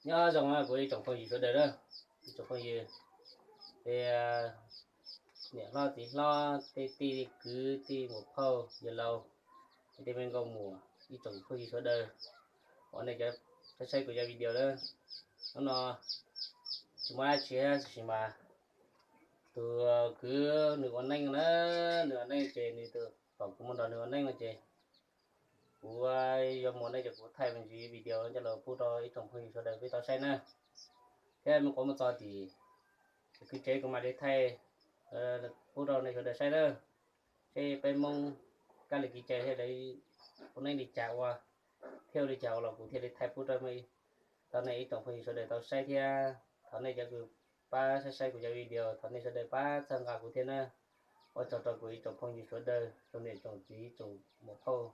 Nyob zoo kuv ib tsoom phooj ywg sawv daws na, ib tsoom phooj ywg, niam hlob txiv hlob, tej tij kwv tij muam phauj yawg laus, tej me nkauj muam, ib tsoom phooj ywg sawv daws uas nej saib saib kuv cov video na. Hnub no tsis muaj dab tsi tab sis mas tus kwv nws ua neej na, nws ua neej ces nws pom kuv mus nrog nws ua neej no ces kuv yuav mus ne ces kuv thaij me ntsis video coj los pub rau ib tsoom phooj ywg sawv daws peb tau saib na. Thiab me nyuam mus txog tim kwv tsev kuv mam li thaij pub rau nej sawv daws saib na. Seb peb Hmoob kab li kev cai thiaj li ua neej li cas ua, thiaj ua li cas ua los kuv thiaj li thaij pub rau nej ib tsoom phooj ywg sawv daws tau saib thiab. Thov nej cov kws pab saib saib kuv cov video, thov nej sawv daws pab txhawb nqa kuv thiab na. Ua tsaug rau kuv ib tsoom phooj ywg sawv daws, tsoom niam tsoom txiv, tsoom muam phauj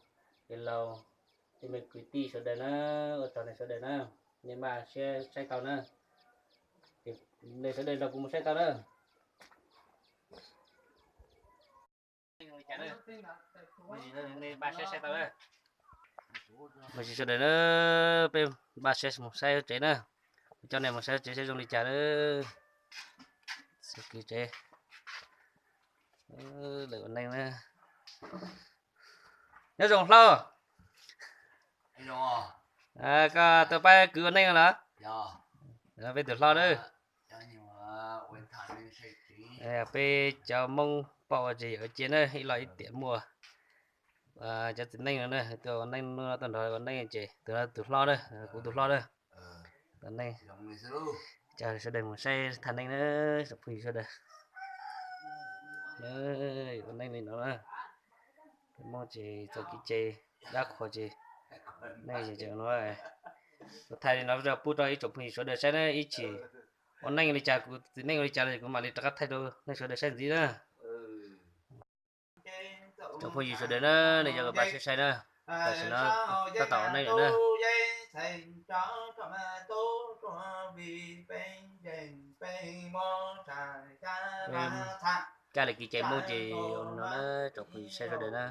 yawg laus, tej me kwv tij sawv daws na, ua tsaug nej sawv daws na. Nej npaj siab saib tau na, nej sawv daws nrog kuv mus saib tau na. Npaj siab saib tau na. Mas sawv daws na, peb npaj siab mus saib tsev na, coj nej mus saib tsev saib zoo li cas na. Kwv tsev, lawv ua neej na. Nyob zoo hlob. Koj tuaj pab kwv ua neej los? Peb tus hlob na. Peb cov Hmoob pom ua tsis yawm ua cia na, ib los ib tiam muaj cov txiv neej no na, tuaj ua neej no tuaj nrog ua neej ces tus no tus hlob na, kuv tus hlob na. Ua neej, coj sawv daws mus saib thaj neej na, tsoom phooj ywg sawv daws. Ua neej li no na, Hmoob ces txoj kev cai dab qhuas ces nej ces no, kuv thaij li no rau pub rau ib tsoom phooj ywg sawv daws saib na, ib chim ua neej li cas, kuv txiv neej ua li cas los kuv mam li rov qab thaij rau nej sawv daws saib ntxiv na. Tsoom phooj ywg sawv daws na, nej cov kws pab saib saib na, tam sim no tab tom ua neej lawm na. Kab li kev cai Hmoob ces ua li no na, tsoom phooj ywg saib sawv daws na.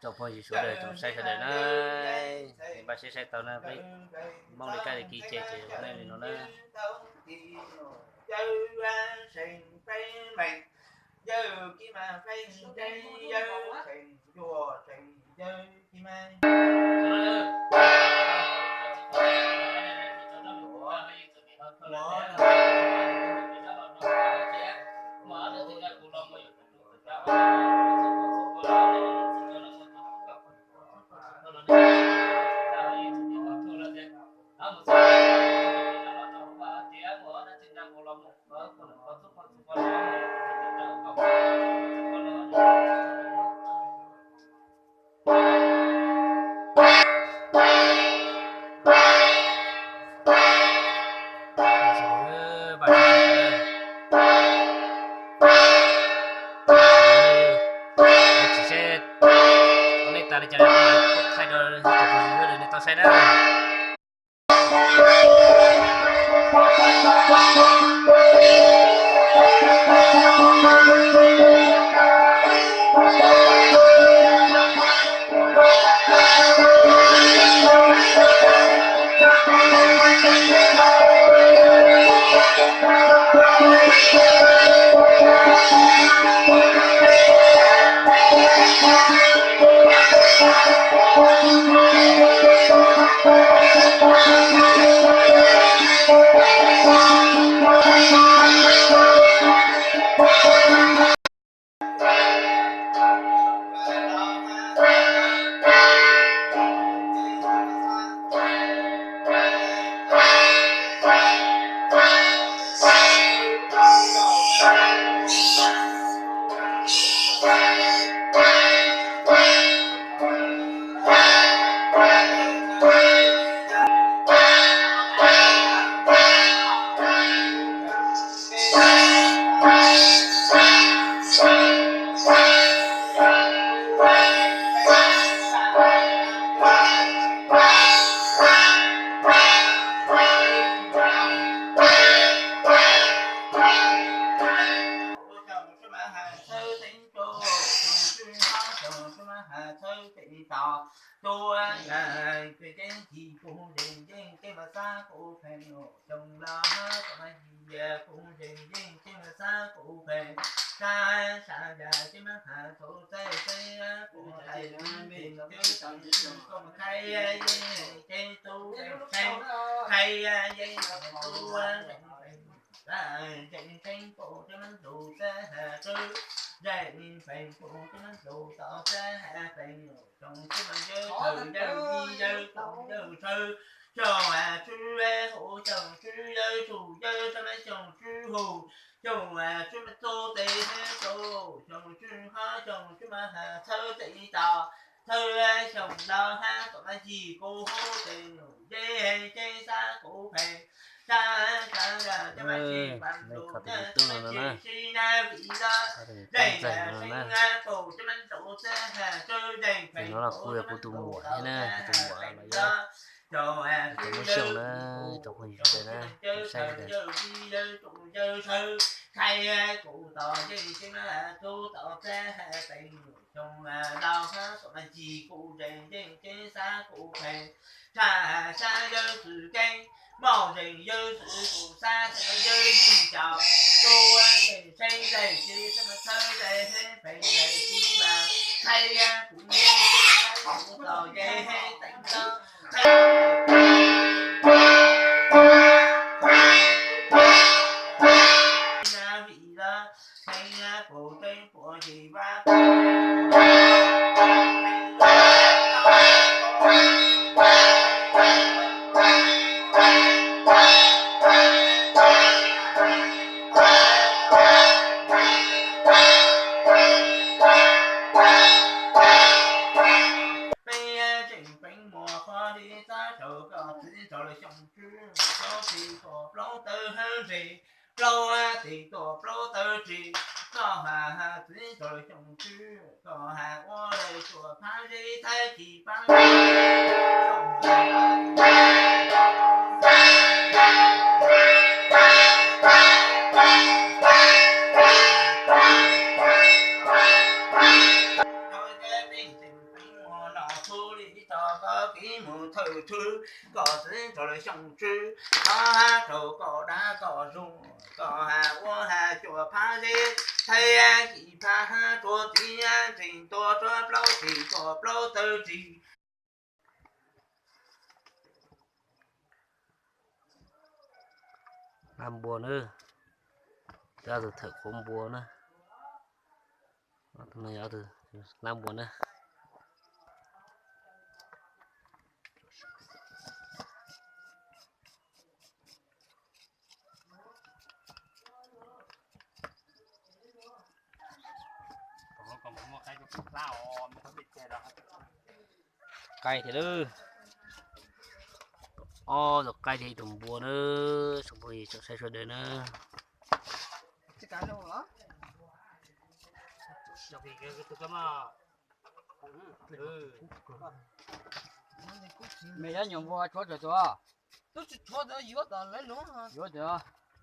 Tsoom phooj ywg sawv daws, tsoom saib sawv daws na, nej npaj siab saib tau na, peb Hmoob li kab li kev cai ces ua neej li no na. Ua yam kev keeb yim kuv zeem yeej kev mas xav kuv pheej, xyoo laus hab tom mas yim kuv zeem yeej kev mas xav kuv pheej, sab sab yam kev mas has txhua txhua txhua kuv hais kuv pheej, kuv mas qhia yeej kev tub pheej, qhia yeej tub pheej, zeem pheej pum kev mas ntuj xab has tswb, zeem pheej pum kev mas ntuj tom xab has pheej, xyoo tswb mas yawg thaw yawg ib yawg tau yawg tshaw, xyoo has tswb hu xyoo tswb yawg tsum yawg sab mas xyoo tswb hu, xyoo has tswb mas txuj tes hab tau, xyoo tswb hab xyoo tswb mas has txhawb tes ib tau, txhawb xyoo laus hab tom mas yim kuv hu tes, yeej kev xav kuv pheej, sab sab yam kev mas tsis pab lug na, tsis sib nab vim lawm, zeem pheej pum kev mas ntuj xab has tswb, zeem pheej pum kev mas ntuj tom xab has pheej lawm, xyoo has tswb yawg ib yawg tsum yawg sawv, qhia kuv tom yeej kev mas tub tom xab has pheej, xyoo laus hab tom mas yim kuv zeem yeej kev xav kuv pheej, sab sab yawg xwm keeb, moj zeem yawg xwm kuv xab xab yawg yim caum, tub zeem tsheb zeem tsis xab mas txhawb zeem heev pheej zeem tsis mas, qhia kuv yeej kev xav kuv tom yeej heev teev tau, qhia kuv yeej kev xav kuv pheej, sab vim lawm, pheej pum kev puas yim vaj pheej pheej muas qhov li xav rau koj txiv rau lawm xyoo tswb, plaub txij tuaj plaub taw hab ntsis, plaub txij tuaj plaub taw ntsis, koj has has txiv rau lawm xyoo tswb, koj has ua lawm cuam phab zeb thaib ci pab txhua li tog koj kev mus thawj thwv, koj txiv rau lawm xyoo tswb, koj has rau koj dab koj zug, koj has ua has cuam phab zeb thaib ci phab hab rua txiv ntseeg tuaj rua plaub txij tuaj plaub taw ntsis. Hlab npua na, cov tus thawm qhuav npua na, tus no yog tus hlab npua na. Qaij thiab lawm, ob tus qaij thiab ib tus npua na, tsoom phooj ywg tsoom saib sawv daws na. Mej cov nyuam npua tshuav tawm tus? Twb tsis tshuav, yuav tom lawv lub, yuav tom,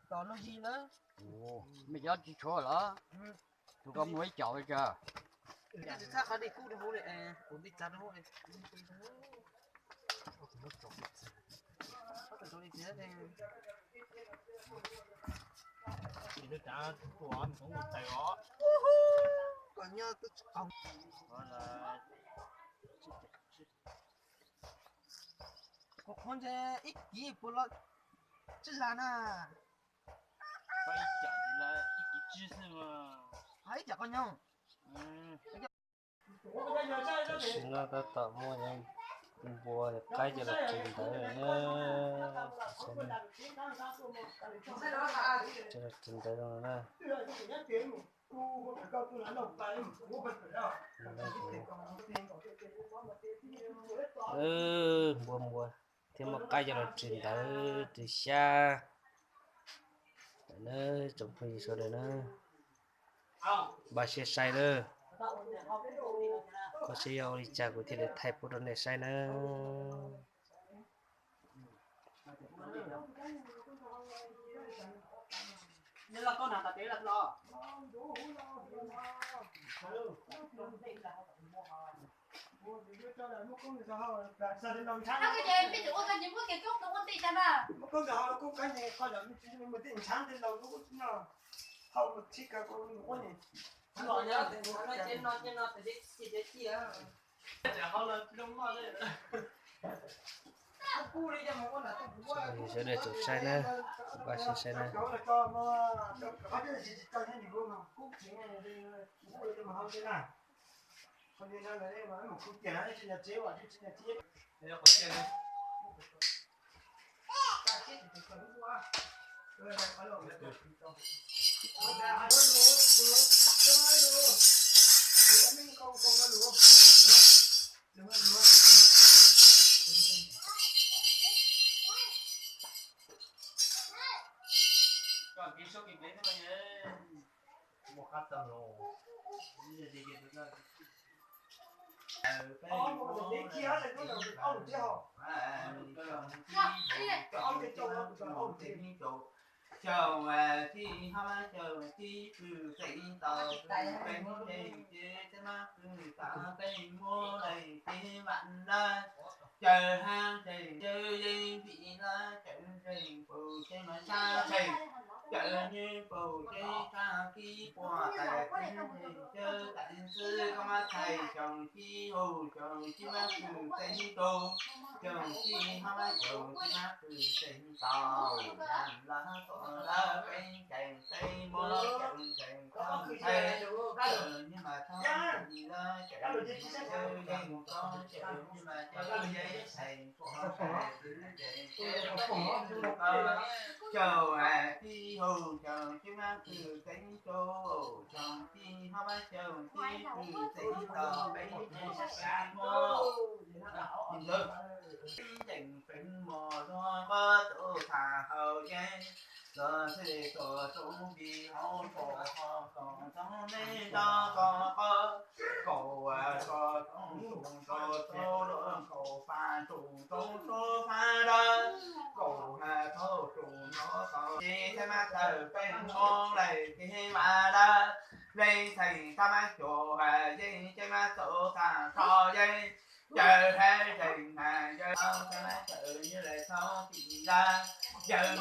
tom lub zig lawm. Mej cov tsis tshuav los? Tus koj muaj ib co tsawg? Tsis txhab qhov dej kub rau hauv li, ua dej txag rau hauv li. Kom nyob twb tsis qaug. Kuv qhuav ntse ib kiv puas los tsib lag na. Ib co qhov nyob. Tam sim no tab tom muaj npua qaib coj los ris ntawv na. Coj los ris ntawv no na. Npua npua thiab muaj qaib coj los ris ntawv ris xyab. Tsoom phooj ywg sawv daws na, npaj siab saib lawm. Koj saib yog ua li cas kuv thiaj li thaij pub rau nej saib na. Sawv daws txaus saib na, kuv pab sib saib na. Xyoo tib hab xyoo tib pw xeev tau pw peb ntseg ces tej mab pw tav peb muab lawm ces vam lawm. Caws hab tseem caws yeej vim lawm, caws tseem paug ces mas tshaj tseem, caws nws paug ces tshaj kib puag tais tseem caws tais xwb koj mab txhais xyoo tib hau xyoo tib mab pw xeev rau, xyoo tib hab xyoo tib mab pw xeev tau, vam lawm tom lawm peb ntseg peb muab caws ntseg tau nthe, caws nws mas txhob vim lawm, caws nws caws yeej txhob caws nws mas caws yeej txhais Xyoo tib hau xyoo tib mab pw xeev rau, xyoo tib hab xyoo tib pw xeev tau peb ntseg peb muab, peb ntseg peb muab zog qab tau tham hau yeej, los xij tau tau vim hauv paus ho kom tau nej nrog tau qab, kaum tau tau ntsuj tau tau los kaum pas ntsuj tau tau pas dawb, kaum tau tsuj nrov tau ces thaij mab tawg peb moo lawm ces mas dawb, leej txhais thaij mab cuag yeej ces mab txaus tag tso yeej, yawg hab tseem mas yawg thaij mab tawg yawg lawm txhob tim lawm, yawg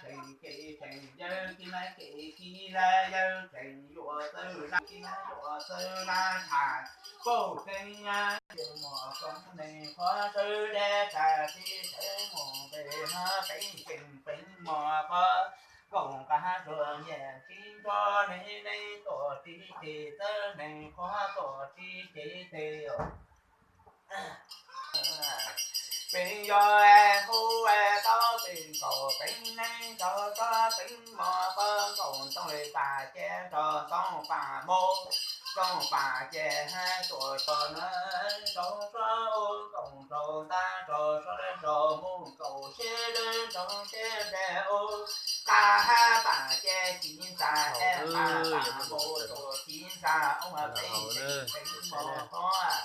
tseem ces tseem yawg kis mas ces kis lawm, yawg tseem yuav txwj laj kis mas yuav txwj laj tham, pauj tseeb yawg mos koob neeg qhov sawv dej tas tib sawv mus pem hab peb tseem peb mos qhov, kaum nqaj rua nyiaj tsis nrog neeg neeg tuam tsis ces txawj neeg qhov tuam tsis ces tes. Peb yog hu tau peb kaum peb neeg rau tso peb mos qhov, kaum ntoo li tas ces rau ntoo pas mus, ntoo pas ces hab tuam tso na, rau tso u kaum rau ntab rau so le rau mus kaum siab le rau siab le u, tas hab tas ces tiv ntxas es tas tas mus rau tiv ntxas u peb peb mos qhov.